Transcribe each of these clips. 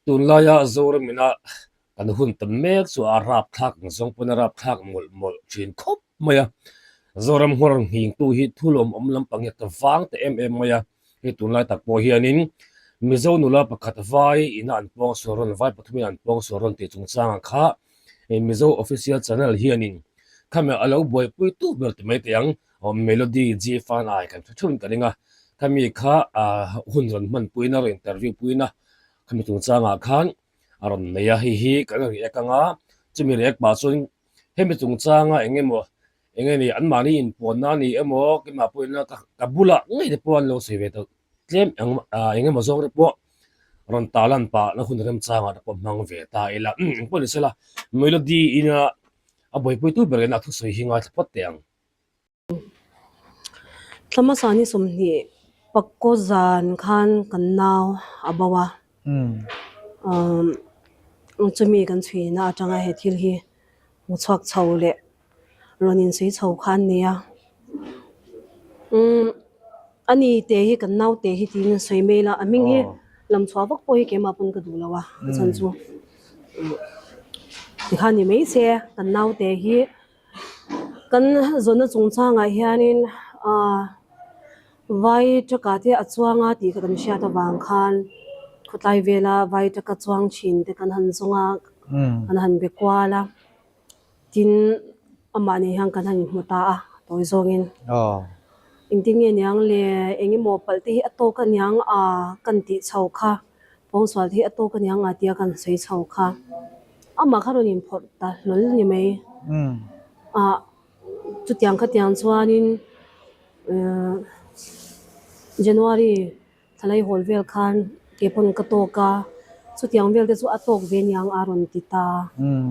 Tunlaia Zoramina kan hun tam mek chu a rapthlak ang zawng pawn a rapthlak mawlh mawlh thin khawp mai a. Zoram nghawr nghingtu hi thu lawmawm lampang hi a ta vang ta em em mai a. Hei tunlai tak pawh hianin Mizo nula pakhat vai ina an pawng sual rawn, vai pathumin an pawng sual rawn tih chungchangah kha Mizo Official Channel hianin khami a lo buaipui tu ber ti mai teh ang. Melody G Fan ai kan hre theuhin ka ring a, khami kha hun rawn hmanpuina, rawn interview puina khami chungchangah khan a rawn nei a, hei hi kan react anga chumi react pah chuan hemi chungchanga eng emaw eng nge ni anmahni inpuanna a ni emaw keimah pawhin ka bulah ngei te pawh an lo sawi ve tawh tlem eng eng emaw zawng te pawh rawn ta lan pah na hun remchangah te pawh hmang ve ta ila engpawh ni sela Melody ina a buaipui tu ber in a thusawi hi ngaithla phawt teh ang. Thlamasa ni 20 pakkaw zan khan kan nau a bo a, chumi kan chhuina atanga he thil hi hmu chhuak chho leh rawn insawi chho kha an ni a. Ani te hi kan nau te hi tiin an sawi mai la, a hming hi lam chhuah vak pawh hi keimah pawn ka duh lo a, a chhan chu tikhan ni mai se kan nau te hi. Kan zawhna chungchangah hianin aaa vai taka te a chuang a tih kan hriat avang khan khawtlai vela vai taka chuang thin te kan han zawng a kan han be kual a tin amah nen hian kan han inhmu ta a tawi zawngin engtin nge niang le eng emaw palh te hi a tawk aniang a kan tih chho kha. Pawngsual hi a tawk aniang a tia kan sawi chho kha. Amah kha rawn inphawrh ta hlawl ni mai. Ah chutiang khatiang chuanin January thlalai hawl vel khan kei pawn ka tawk a, chutiang vel te chu a tawk ve aniang a rawn ti ta.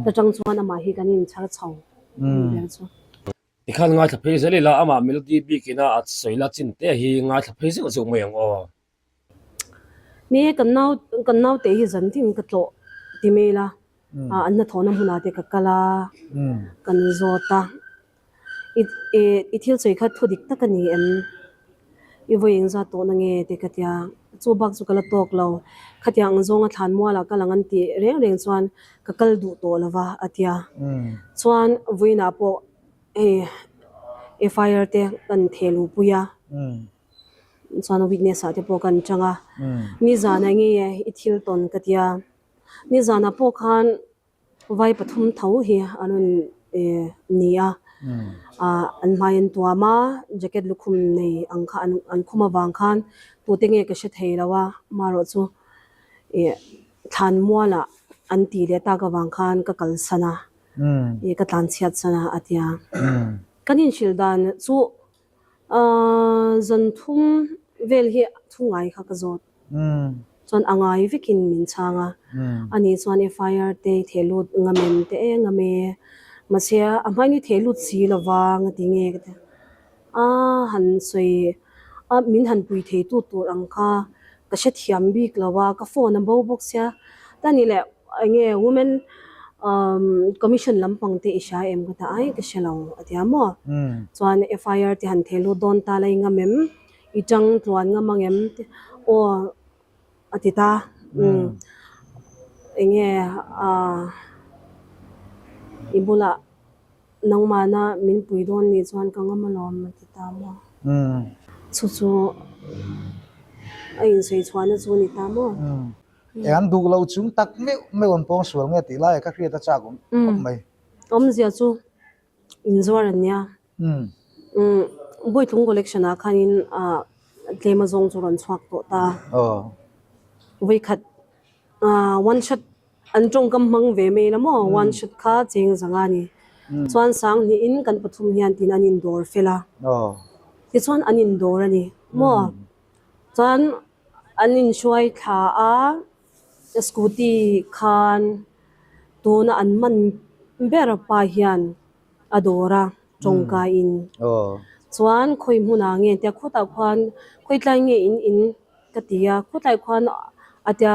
Atang chuan amah hi kan inchhar chho ber chu. Tikhan ngaithla phei zel ila amah Melody bikin a a sawi la chin te hi ngaithla phei zeuh zeuh mai ang aw. Ni e, kan nau kan naute hi zan tin ka tlawh ti mai ila, an hnathawhna hmunah te ka kal a, kan zawt a, i i thil sawi kha thu dik tak a ni em? I vawi engzat tawhna nge te ka tia, chu bak chu ka la tawk lo, khatiang ang zawnga thlan mualah kal ang an tih reng reng chuan ka kal duh tawh lo va a tia, chuan vawiinah pawh hei FIR te kan theh luhpui a. Chuan witness ah te pawh kan chang a, nizanah nge i thil tawn ka tia, nizanah pawh khan vai pathum tho hi an rawn ni a, ah an hmai an tuam a, jacket lukhum nei ang kha an khum avang khan tute nge ka hre thei lo a, amaherawh chu ih thlan mualah an tih leh tak avang khan ka kalsan a, ih ka tlanchhiat san a a tia, kan inhrilh dan chu. Aaa zan thum vel hi thu ngai kha ka zawt. Chuan a ngai vekin min chhang a. Ani chuan FIR te i theh lut ngam em te e ngam e. Mahse a hmain i theh lut si lo vang a ti nge ka ti. A han sawi a min han pui thei tu tur ang kha ka hrethiam bik lo a, ka phone a bo bawk sia. Ta ni leh Eng nge women commission lampang te i hria em ka ta ai ka hre lo a ti a maw chuan FIR te han theh lut dawn ta la i ngam em i tang tluan ngam ang em aw a ti ta eng nge i bulah nangmahna min pui dawn nih chuan ka ngam alawm a ti ta maw chu chu a insawi chhuahna chu a ni ta maw. Eng an duh lo chung tak meuh meuh an pawng sual nge tih lai ka hriat a chak awm khawp mai. Awmzia chu inzuar an nia. Bawitlung collection ah khanin tlem a zawng chu rawn chhuak tawh ta. Vawikhat one shot an tawngkam hmang ve mai la maw one shot kha cheng zanga a ni. Chuan sang hnihin kan pathum hian tin an indawr fel a. Tichuan an indawr a ni maw. Chuan an inhruai thla a, scooty khan tuna an man ber pa hian a dawr a tawngkaiin. Chuan khawi hmunah nge tia khawtah khuan khawi tlai nge in in ka ti a, khawtlai khuan a tia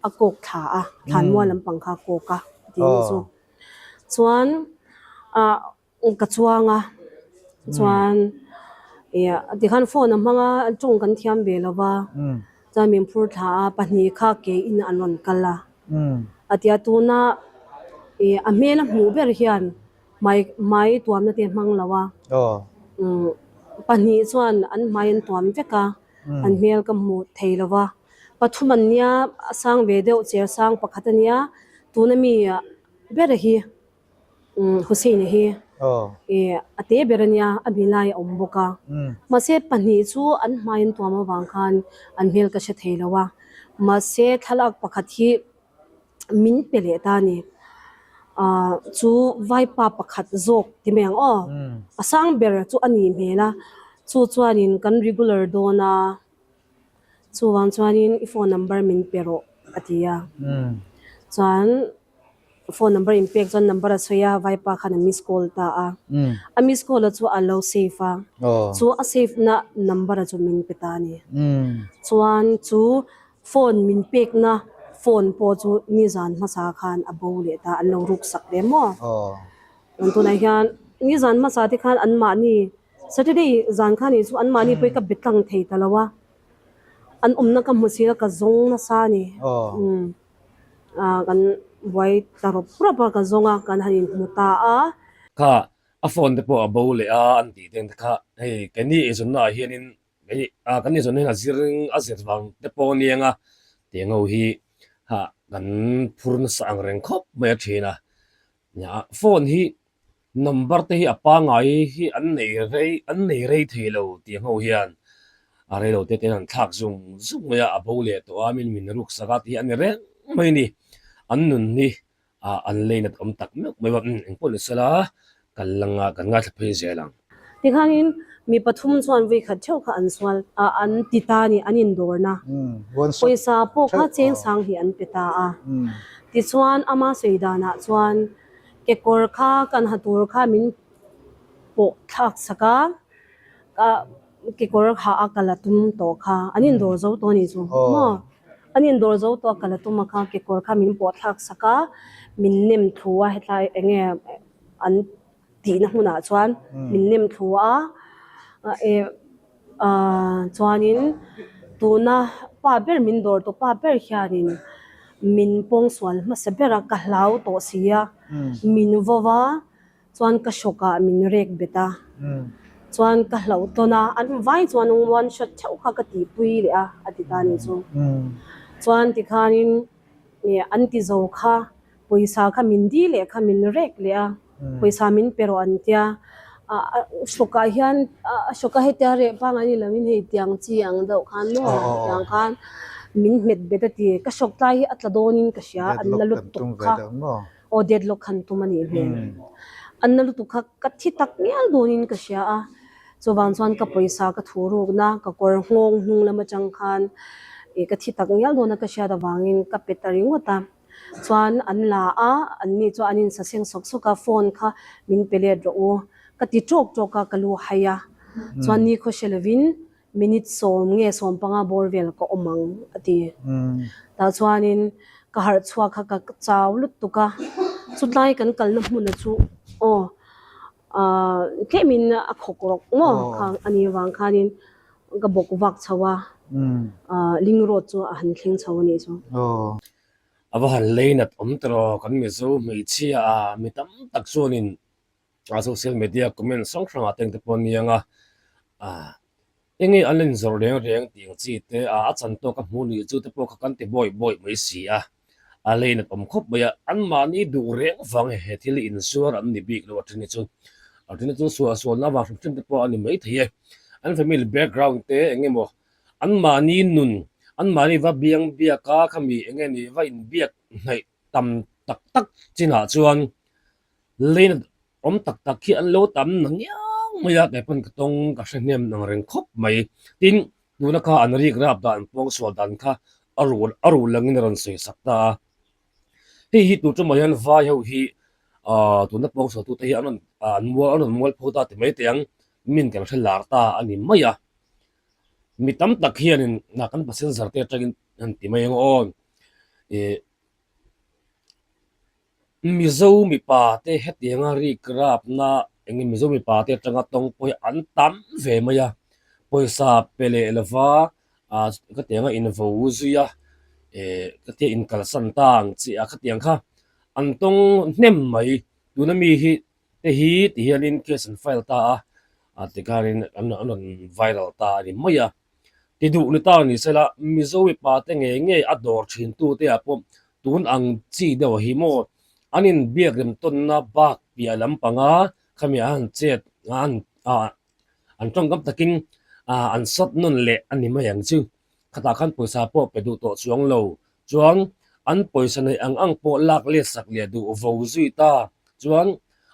a kawk thla a, thlanmual lampang kha a kawk a tih ni chu. Chuan ah. Ka chuang a, chuan ih tikhan phone a hmang a tawng kan thiam ve lo va, chuan min phur thla a, pahnih kha ke in an rawn kal a. A tia tuna ih a hmel a hmuh ber hian hmai hmai tuamna te a hmang lo a, pahnih chuan an hmai an tuam vek a, an hmel ka hmu thei lo va, pathum an nia a sang ve deuh cher sang pakhat a nia tuna mi ber hi Hussein-a hi ih a te ber a nia a mi lai a awm bawk a, mahse pahnih chu an hmai an tuam avang khan an hmel ka hre thei lo a, mahse thlalak pakhat hi min pe leh ta a ni. Ahh chu vaipa pakhat zawk ti mai ang aw, a sang ber chu a nih hmel a, chu chuanin kan regular dawn a, chuvang chuanin i phone number min pe rawh a ti a, chuan phone number in pek chuan number a sawi a, vaipa khan a miss call ta a, a miss call a chu a lo save a, chu a save na number a chu min pe ta a ni, chuan chu Phone min pekna phone pawh chu nizan hmasa khan a bo leh ta, an lo ruk sak ve maw? Chuan tunah hian nizan hmasa te khan anmahni Saturday zan khan nih chu anmahni pawh hi ka be tlang thei ta lo a, an awmna ka hmu si a ka zawng nasa a ni. Kan buai ta rawp rawp a, ka zawng a, kan han inhmu ta a. Kha a phone te pawh a bo leh a an tih te kha hei keini eizawnna ah hianin Hei a kan inzawn hian a zir a zir vang te pawh a niang a, tiang ho hi ha kan phur nasa ang reng khawp mai a thin a. Nia phone hi number te hi a pangngai hi an nei rei an nei rei thei lo tiang ho hian a rei lo te ten an thlak zung zung mai a, a bo leh tawh a min min ruk sak a tih hi a ni reng mai a ni. An nun hi ah an lei nat awm tak meuh mai a, umm engpawh ni sela kan la nga kan ngaithla phei zel ang. Tikhanin mi pathum chuan vui khat theuh kha an sual ah an ti ta a ni, an indawrna pawisa pawh kha cheng sang hi an pe ta a. Tichuan ama sawi danah chuan kekawr kha kan ha tur kha min pawh thlak sak a, ka kekawr ha a kal a tum tawh kha an indawr zo tawh a nih chu maw an indawr zo tawh a kal a tum a kha kekawr kha min pawh thlak sak a min nem thlu a hetlai eng nge an tihna hmunah chuan min nem thlu a eh ah chuanin tuna pa ber min dawr tawh pa ber hianin min pawngsual hmasa ber a ka hlau tawh si a min vo va. Chuan ka hrawk ah min rek bet a, chuan ka hlauh tawn a, an vai chuan one shot theuh kha ka tihpui leh a, a ti ta ni chu. Chuan tikhanin an ti zo kha pawisa kha min di leh kha min rek leh a, pawisa min pe rawh an tia, hrawk ah hian a hrawk a hetia reh pangai ni lovin hei tiang chi ang deuh khan maw tiang khan min hmet bet a ti, ka hrawk tlai hi a tla dawnin ka hria an la lutuk kha. Aw deadlock khan tum a nih hmel. An na lutuk kha ka thi tak ngial dawnin ka hria a, chuvang chuan ka pawisa ka thu rukna ka kawr nghawng hnung lam atang khan ih ka thi tak ngial dawna ka hriat avangin ka pe ta ringawt a. Chuan an la a, an ni chu an insaseng sawk sawk a, phone kha min pe let rawh u ka ti tawk tawk a, ka lu hai a. Chuan nikhaw hre lovin Minute sawm nge 15 bawr vel ka awm ang a ti. Tah chuanin ka harh chhuak kha ka chau lutuk a, chutlai kan kalna hmuna chu aw ah tlemin a khawk rawk maw kha a nih avang khanin ka bawk vak chho a, ah ling road chu a han thleng chho a nih chu. A va han lei nat awm tawh kan Mizo hmeichhia ah mi tam tak chuanin A social media comment hrang hrang ah te engte pawh a niang a, ah enge an in zawrh reng reng tih ang chi te ah a chan tawk a hmuh nih chu te pawh kha kan ti bawi bawi mai si a, a lei nat awm khawp mai a, anmahni duh reng vang he thil hi inzuar an ni bik lo a then hi chu, a then hi chu suah sualna avang hrim hrim te pawh a ni mai thei e, an family background te eng emaw anmahni nun anmahni va biang biak a khami eng nge ni va inbiak hnaih tam tak tak chinah chuan. Lane awm tak tak hi an lo tam na ngiang mai a, kei pawn ka tawng ka hre hnem ang reng khawp mai. Tin, tuna kha an rik rap dan pawngsual dan kha a rul a rul langin a rawn sawi sak ta a. Hei hi tur tumah hian vai ho hi aaa tuna pawngsual tute hi an rawn an mual an rawn mual pho ta ti mai teh ang, min kan hre lar ta a ni mai a. Mi tam tak hianin kan passenger te atangin han ti mai ang aw ih. Mizo mipa te hetianga rik rapna eng nge Mizo mipa te atanga tawng pawh hi an tam ve mai a, pawisa pe leh lova ah khatianga invo zui a. Eh ka tia inkalsan ta ang chi a khatiang kha an tawng hnem mai tuna mi hi te hi ti hianin case an file ta a ah tikhanin an an rawn viral ta a ni mai a ti duh ni ta ni sela Mizo mipa te ngei ngei a dawr thin tu te ah pawh tun ang chi deuh hi maw an inbiak rem tawnna bak piah lampanga khami a han chet a han ah an tawngkam takin ah an sawt nawn leh a ni mai ang chu. Khatah khan pawisa pawh pe duh tawh chuang lo chuan an pawisa neih ang ang pawh lak let sak leh duh vo zui ta chuan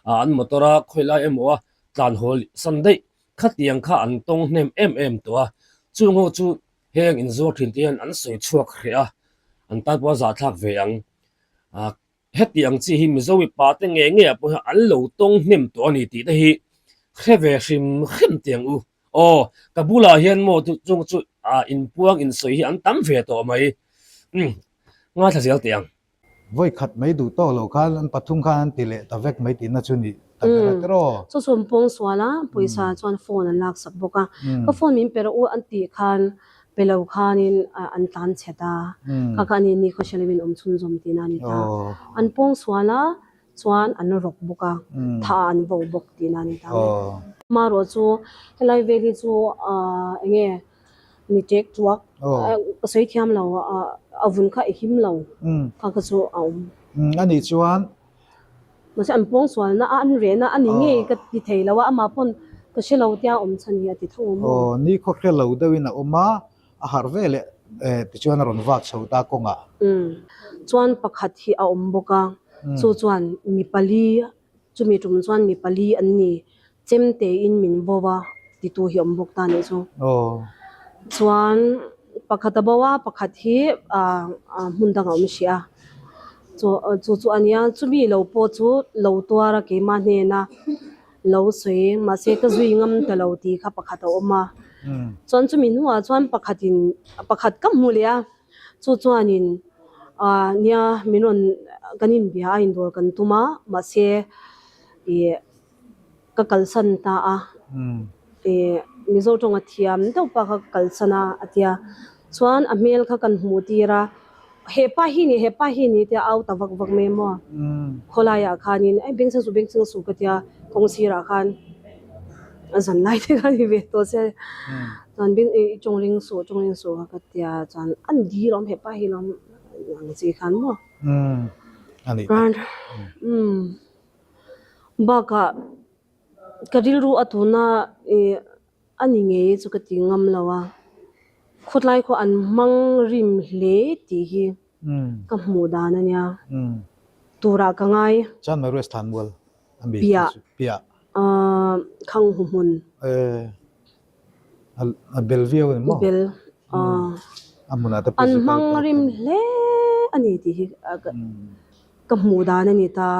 ah an motor a khawi lai emaw a tlan haw san daih khatiang kha an tawng hnem em em tawh a chung ho chu heng inzuar thin te hian an sawi chhuak hreh a an tan pawh a zahthlak ve ang ah Heti ang chi hi Mizo mipa te ngei ngei ah pawh hian an lo tawng hnem tawh a ni tih te hi hre ve hrim hrim teh ang u. Aw, ka bulah hian maw chu chung chu ah inpuang insawi hi an tam ve tawh mai. Umm, ngaithla zel teh ang. Vawi khat mai duh tawk lo khan an pathum khan an ti leh ta vek mai tihna chu ni ta ber a tiraw. Chu chu an pawng sual a, pawisa chuan phone an laksak bawk a. Ka phone min pe rawh u an tih khan Pe lo khanin an tlan chhe ta. Kha kha ani ni khaw hre lovin awm chhunzawm tihna a ni ta. An pawng sual a, chuan an rawk bawk a, tha an vo bawk tihna a ni ta. Amaherawh chu helai vel hi chu eng nge ni ṭek ṭuak ka sawi thiam lo, a vun kha i him lo kha kha chu a awm. Anih chuan Mahse an pawng sualna a an rehna a ni ngei ka ti thei lo a, amah pawn ka hre lo tia awm chhan hi a ti tho awm aw. Aw, ni khaw hre lo deuhin a awm a, a harh ve leh tichuan a rawn vak chho ta kawngah. Umm, chuan pakhat hi a awm bawk a, chu chuan mi pali, chumi tum chuan mi pali an ni, chem tein min vo a titu hi a awm bawk ta nih chu. Aw. Chuan pakhat a bo a, pakhat hi ah hmun dang a awm hrih a, chu chu chu a nia, chumi lo pawh chu lo tuar a keimah hnena lo sawi mahse ka zui ngam ta lo tih kha pakhat a awm a. Chuan chumi hnuah chuan pakhatin pakhat ka hmu leh a, chu chuanin ah nia min rawn kan inbia a indawl kan tum a mahse ih. Ka kalsan ta a, ih Mizo tawnga thiam deuh pa kha ka kalsan a a tia. Chuan a hmel kha kan hmuh tir a, hepa hi ni hepa hi ni tia au ta vak vak mai maw. Khawlaiah khanin ei beng chhang suh beng chhang suh ka tia kawng sirah khan a zan lai te kha ni ve tawh se. Chuan beng ih tawng ring suh tawng ring suh ka tia chuan an dil awm hepa hi lawm ang chi khan maw. Umm. Umm. Bakah ka rilru a tuna ih a ni ngei chu ka ti ngam lo a, khawtlai khaw an hmang rim hle tih hi ka hmuh dan a nia, turah ka ngai. Chuan mai Rest Than Mual a mi Piah. Piah. Khang hu hmun. A bel viau a ni maw? Bel. A hmunah te An hmang rim hle a ni tih hi ka hmuh dan a ni ta.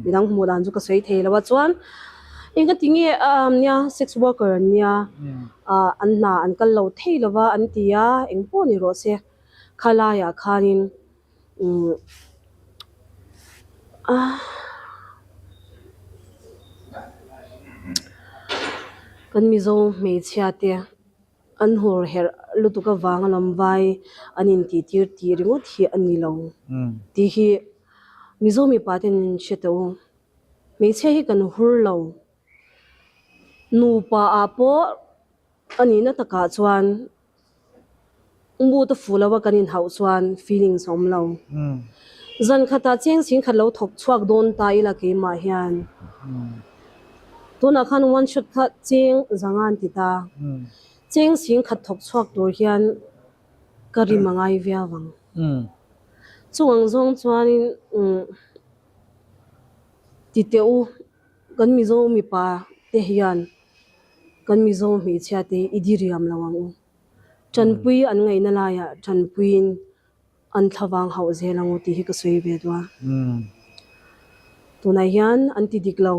Midang hmuh dan chu ka sawi thei lo a. Chuan eng ka ti nge nia sex worker an nia an hna an kal lo thei lo va an ti a, eng pawh ni rawh se. Khalaiah khanin Kan Mizo hmeichhia te an hur herh lutuk avanga lam vai an intihtir tih ringawt hi a ni lo tih hi Mizo mipa ten an hre tawh u. Hmeichhia hi kan hur lo. Nupa ah pawh a nihna takah chuan Mood a fuh lo a kan inhauh chuan feelings a awm lo. Zan khatah cheng chhing khat lo thawk chhuak dawn ta ila keimah hian. Tunah khan one shot kha cheng zanga an ti ta. Cheng chhing khat thawk chhuak tur hian ka rim a ngai viau ang. Chung ang zawng chuanin ti teh u kan Mizo mipa te hian kan Mizo hmeichhia te hi i diriam lo ang u. Tanpui an ngaihna laiah tanpuiin an thlavang hauh zel ang u tih hi ka sawi ve duh a. Tunah hian an ti dik lo.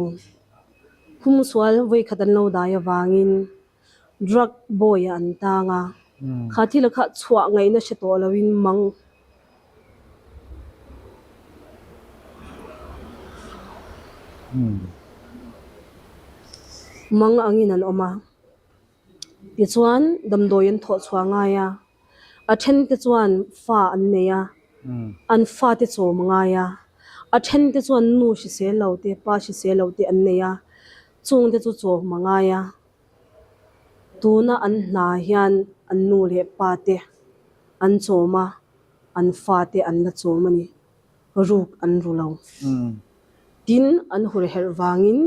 Khum sual vawikhat an lo dai avangin drug boy ah an tang a. Kha thil kha chhuah ngaihna hre tawh loin mang. Mang angin an awm a. Tichuan, damdawi an thawh chhuah ngai a. A then te chuan fa an nei a, an fate chawm a ngai a. A then te chuan nu hrisel lo te, pa hrisel lo te an nei a, chung te chu chawm a ngai a. Tuna an hna hian an nu leh pa te an chawm a, an fate an la chawm a ni. Ruk an ru lo. Tin, an hur herh vangin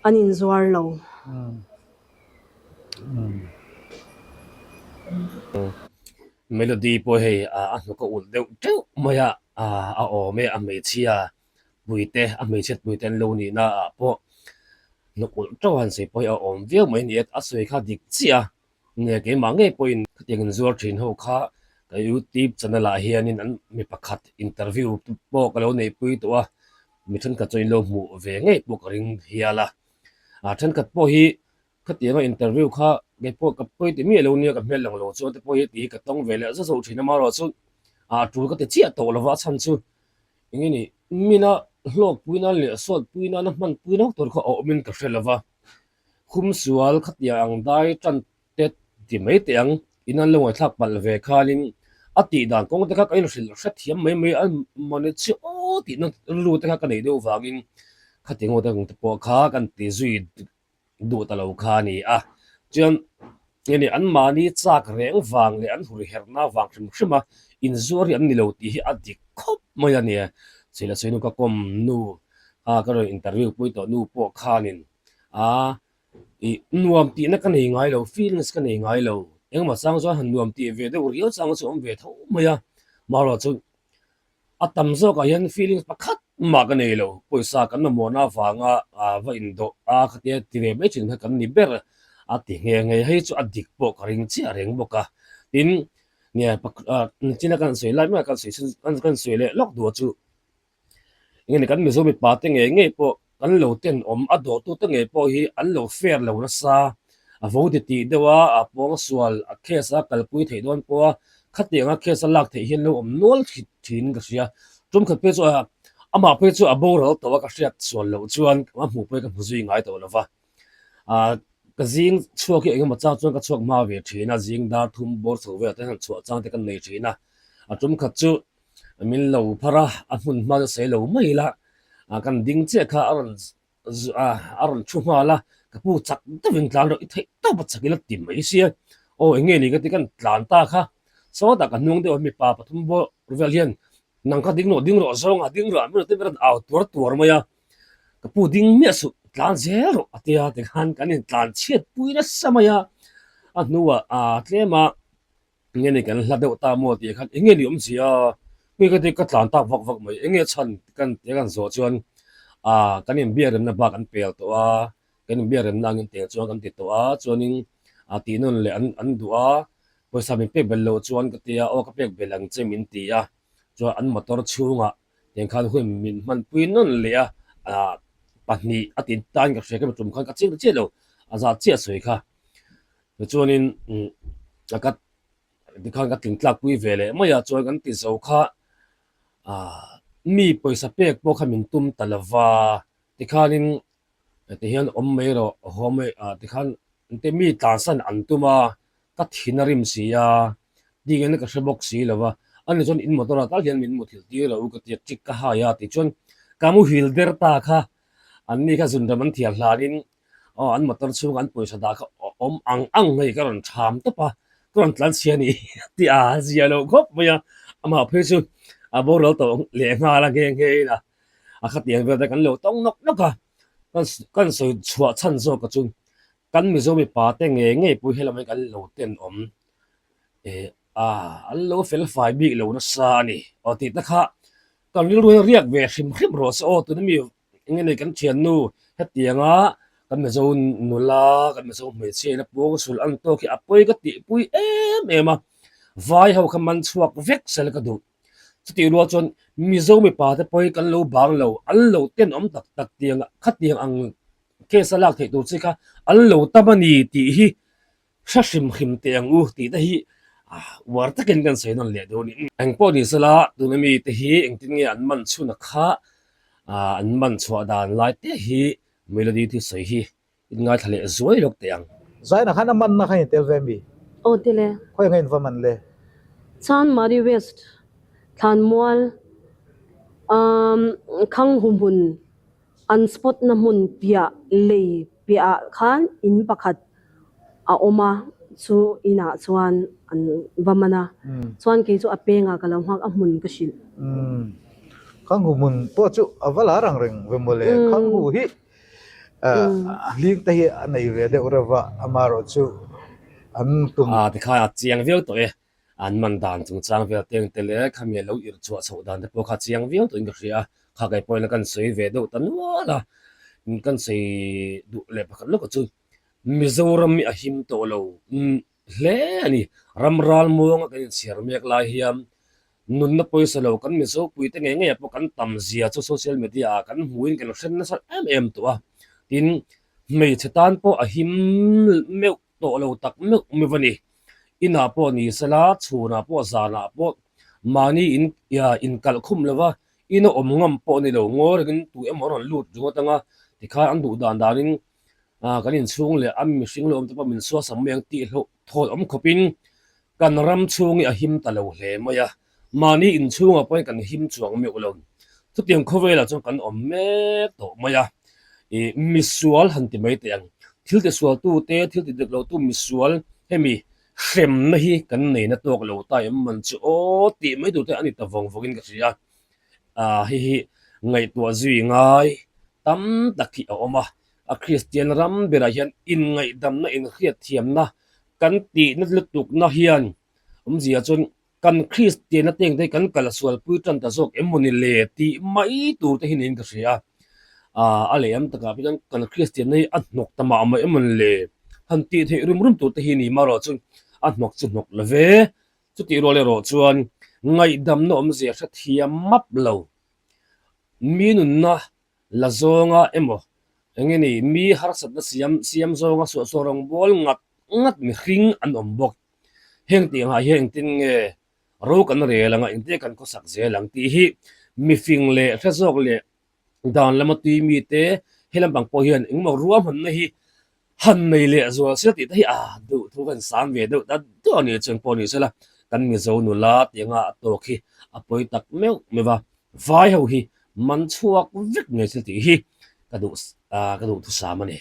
an inzuar lo. Melody pawh hei a hnuk a ulh deuh teuh mai a, a awm e, a hmeichhia puite, a hmeichhiat puite an lo nihna ah pawh hnuk ulh teuh han sawi pawh hi a awm viau mai a ni a, a sawi kha dik chiah a, nge keimah ngei pawhin khatiang inzuar thin ho kha ka youtube channel ah hianin an mi pakhat interview pawh ka lo neihpui tawh a, mi thenkhat chuan in lo hmuh ve ngei pawh ka ring hial a, a thenkhat pawh hi Khatianga interview kha kei pawh ka pawi ti miah lo nia ka hmel lang lo chuan te pawh hi tih hi ka tawng ve leh zauh zauh thin a marawh chu a tul ka ti chiah tawh lova a chhan chu eng nge ni mina hlawk pui nan leh sawt pui nana hman pui nawk tur kha a awmin ka hre lova khumsual khatiang ang dai tan te ti mai teh ang in an lo ngaihthlak palh ve khanin a tih dan kawng te kha ka inhrilh hrethiam mai mai a mawni chi aw tihna rilru te kha ka nei deuh vangin khatiang ho te pawh kha kan ti zui duh ta lo kha a ni a. Chuan hei anmahni chak reng vang leh an hurherhna vang hrim hrim a inzuar hi an ni lo tih hi a dik khawp mai a nia. Chhila chhinu ka kawm nu a ka rawn interview pui tawh nu pawh khanin a ih nuam tihna ka nei ngai lo, feelings ka nei ngai lo. Engmah chang chuan han nuam tih ve deuh riau chang chu a awm ve tho mai a. Marawh chu A tam zawkah hian feelings pakhat mah ka nei lo, pawisa kan mamawhna avanga va indawh a khatia ti ve mai thin kha kan ni ber a ti nghe nghe, hei chu a dik pawh ka ring chiah reng bawk a, tin nge nichina kan sawi lai mek a kan sawi kan sawi leh lawk duh chu engemaw kan Mizo mipa te ngei ngei pawh Kan lo tenawm a dawhtute ngei pawh hi an lo fair lo nasa. A vo ti tih deuh a, a pawng sual, a case a kalpui theih dawn pawh a, khatiang a case a lak theih hian lo awm nual thin ka hria. Tum khat phei chu a, amah phei chu a boral tawh a ka hriat sual loh chuan a hmuh pawh hi ka hmu zui ngai tawh lo va. Ah, ka zing chhuak hi engemaw chang chuan ka chhuak hma ve thin a, zing dar thum bawr chho velah te hian chhuah chang te kan nei thin a. A tum khat chu min lo phar a, a hmun hma chu sawi lo mai ila, kan ding chiah kha a rawn a rawn thu nghal a, ka pu chak deuhin tlan rawh i theih tawp a chak ila ti mai sia, aw eng nge ni ka ti kan tlan ta kha, sawtah ka hnung deuh a mipa pathum bawr vel hian nang kha ding rawh ding rawh zawnga ding rawh an rawn rawn au tuar tuar mai a, ka pu ding miah suh tlan zel rawh a tia tikhan kan intlan chhiat pui nasa mai a, a hnuah tlem a. Enge ni kan hla deuh ta maw tih khan enge ni awmzia mi ka ti ka tlan tak vak vak mai enge chhan kan tia kan zawh chuan ah kan inbiak remna bak an pel tawh a kan inbiak remna angin tel chuan kan ti tawh a chuanin ah tih nawn leh an an duh a pawisa min pek belh loh chuan ka tia aw ka pek belh ang che min ti a chuan an motor chhungah tiang khan hun min hmanpui nawn leh a ah pahnih a ti tan ka hria ka tum khan ka chiang ta chiah lo a zah chiah sawi kha. Tichuanin ka tikhan ka tling tlak pui ve leh mai a, chuan kan ti zo kha ah mi pawisa pek pawh kha min tum ta lo va, tikhanin tihian awm mai rawh haw mai ah tikhan te mi tlansan an tum a, ka thin a rim si a, tingin ka hre bawk si lo va, ani chuan in motor ah tal hian min muthilh tir lo u ka ti a, tik ka hai a tichuan ka muhil der ta kha anni kha zunram an thiar hlanin Aw an motor chhung an pawisa dah kha awm ang ang hei ka rawn tham tawp a, ka rawn tlan chhia ni tih a zia loh khawp mai a, amah phei chu a boral tawh leh nghal a nghe nghe in a, a khatiang vel te kan lo tawng nawk nawk a, kan sawi chhuah chhan zawk a chu kan Mizo mipa te ngei ngei pawh helam hi kan lo tenawm eh a an lo fel fai bik lo nasa a ni aw tih te kha kan rilru hi riak ve hrim hrim rawh se aw tuna mi Enge nei kan thiannu hetianga kan Mizo nula kan Mizo hmeichhia in a puang sul an tawk hi a pawi ka tihpui em em a, vai ho kha man chhuak vek sel ka duh. Chutih rual chuan Mizo mipa te pawh hi kan lo bang lo, an lo tenawm tak tak tiang khatiang ang case a lak theih tur chi kha an lo tam a ni tih hi Hre hrim hrim teh ang u tih te hi uar takin kan sawi nawn leh dawn a ni. Engpawh ni sela tuna mi te hi engtin nge an man chhun a kha an man chhuah dan lai te hi Melody thu sawi hi in ngaithla leh zuai lawk teh ang. Zaina khan a manna kha in tel ve mi? Aw tile. Khawi anga in va man le? Chanmari West Thlanmual um Khanghu hmun an spot na hmun piah lei piah ah khan in pakhat a awm a, chu inah chuan an va man a, chuan kei chu a pengah ka lo nghak a hmun ka hrilh. Umm Khanghu hmun pawh chu a va lar ang reng ve mawle, Khanghu hi hling te hi a nei ve deuh reuh va, amaherawh chu an tum. A tikhai a chiang viau tawh e, an man dan chungchang vel teng te leh khami a lo irh chhuah chhoh dan te pawh kha chiang viau tawhin ka hria a, kha kei pawhin kan sawi ve deuh ta nual a, kan sawi duh leh pakhat lawk chu Mizoram hi a him tawh lo hle a ni. Ram ral muanga kan inchhiar mek lai hian nunna pawisa lo kan Mizo puite ngei ngeiah pawh kan tam zia chu social media ah kan hmuhin kan hre nasa em em tawh a. Tin, hmeichhe tan pawh a him meuh tawh lo tak meuh meuh a ni. Inah pawh ni sela, chhunah pawh zanah pawh mahni in inkalh khum lova ina awm ngam pawh a ni lo. Ngawi rengin tu emaw a rawn lut ringawt anga tikhan an duh dan danin kan inchhung leh a mihring lo awm te pawh min suasam mai ang tih hlauh thawl awm khawpin kan ram chhung hi a him ta lo hle mai a, mahni inchhungah pawhin kan him chuang meuh lo. Chutiang khawvelah chuan kan awm mek tawh mai a, ih misual han ti mai teh ang, thil ti sualtu te, thil ti dik lotu misual hemi hremna hi kan nei na tawk lo ta em man chu aw tih mai tur te a ni ta vawng vawngin ka hria a. Ah hei hi ngaihtuah zui ngai tam tak hi a awm a, a Kristian ram berah hian inngaihdamna inhriatthiamna kan tihna lutukna hian awmzia chuan kan Kristianna te engte hi kan kalsualpui tan ta zawk em mawni le tih mai tur te hi niin ka hria a, ah a leh am takah phei chuan kan Kristianna hi a hnawk ta mah mah em mawni le han tih theih rum rum tur te hi ni marawh chu a hnawk chu hnawk lo ve. Chutih rual erawh chuan ngaihdamna awmzia hrethiam map lo. Mi nunna la zawnga emaw eng nge ni mi harsatna siam siam zawnga suahsuah rawngbâwl ngat ngat mihring an awm bawk. Heng tih angah hian engtin nge ro kan rel anga engtin kan khawsak zel ang tih hi mifing leh hre zawk leh Dan lama tui mite he lampang pawh hian engemaw ruahmanna hi han nei leh zual sela tih te hi a duh thu kan sang ve deuh ta deuh a ni chuan pawh ni sela kan Mizo nula tih anga a tawk hi a pawi tak meuh meuh va, vai ho hi man chhuak vek ngei sela tih hi ka duh ka duhthusam a ni.